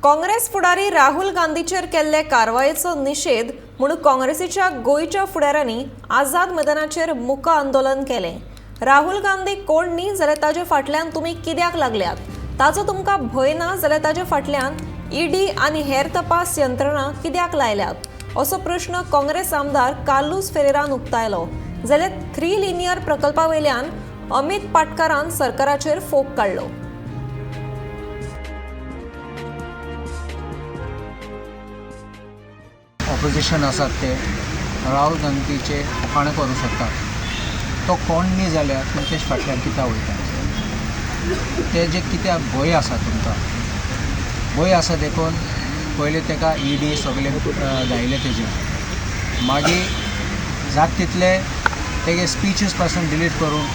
काँग्रेस फुडारी राहुल गांधीचेर केल्ले कारवायेचो निशेध म्हूण काँग्रेसीच्या गोंयच्या फुडाऱ्यांनी आझाद मैदानाचेर मूक आंदोलन केलें. राहुल गांधी कोण न्ही जाल्यार ताजे फाटल्यान तुमी कित्याक लागल्यात? ताचो तुमकां भंय ना जाल्यार ताजे फाटल्यान ईडी आनी हेर तपास यंत्रणा कित्याक लायल्यात, असो प्रश्न काँग्रेस आमदार कार्लूस फेरेरान उक्तायलो. जाल्यार थ्री लिनियर प्रकल्पा वयल्यान अमित पाटकारान सरकाराचेर फोग काडलो. ऑपोजिशन आसात ते राहुल गांधीचे फकाणां करूं शकतात. तो कोण न्ही जाल्यार तुमचे फाटल्यान कित्याक वयता? ते जे कित्याक भंय आसा तुमकां, भंय आसा देखून पयलीं ताका ईडी सगळे धायले तेजेर, मागीर जात तितले तेगे स्पिचीस पासून डिलीट करून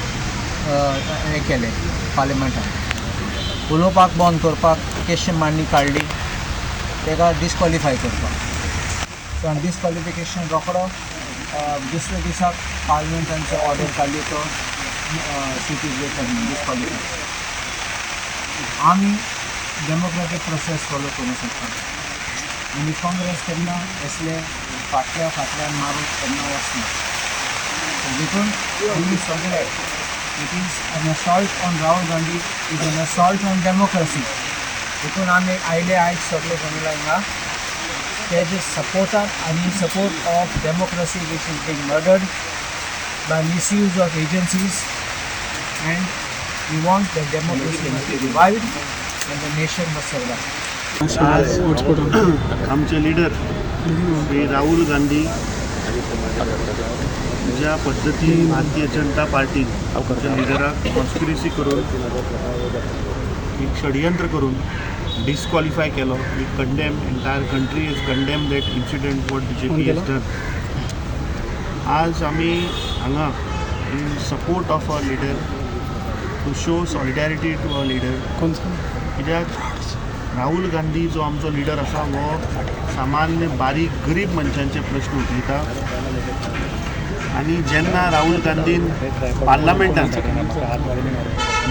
हें केलें. पार्लिमेंटान उलोवपाक बंद करपाक केश मांडणी काडली, ताका डिस्क्वॉलिफाय करपाक. सो आनी डिस्क्वॉलिफिकेशन रोखडो दुसऱ्या दिसाक पार्लिमेंटांचो ऑर्डर काडली, तो सीट is disqualify. आमी डेमोक्रेटीक प्रोसेस फॉलो करूंक शकता आनी काँग्रेस केन्ना असले फाटल्या फाटल्यान मारूंक केन्ना वचना. देखून आमी सगळे, it is an assault on Rahul Gandhi, is an assault on democracy. देखून आमी आयले आयज सगळे जाण हांगा तेजे सपोर्टाक आनी support of democracy, which is being murdered by misuse of agencies, and we want the democracy must be revived and the nation must survive. आज आमचे लिडर श्री राहुल गांधी ज्या पद्दतीन भारतीय जनता पार्टीन आमच्या लिडराक कॉन्स्पिरसी करून, एक षडयंत्र करून डिस्क्वॉलिफाय केलो, we condemn, entire country is condemn that incident what BJP has done. आज आमी हांगा in support of our leader, to show solidarity to our leader, कित्याक राहुल गांधी जो आमचो लिडर आसा हो सामान्य बारीक गरीब मनशांचे प्रश्न उखलता. आनी जेन्ना राहुल गांधीन पार्लमेंटान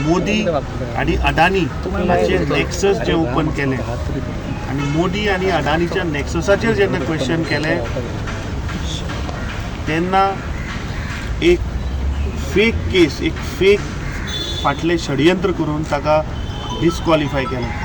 मोदी आनी अडानी हाचे नॅक्सस जे ओपन केले आनी मोदी आनी अडानीच्या नॅक्ससाचेर जेन्ना क्वेश्चन केलें, तेन्ना एक फेक केस, एक फेक फाटलें षडयंत्र करून ताका डिस्क्वॉलिफाय केलें.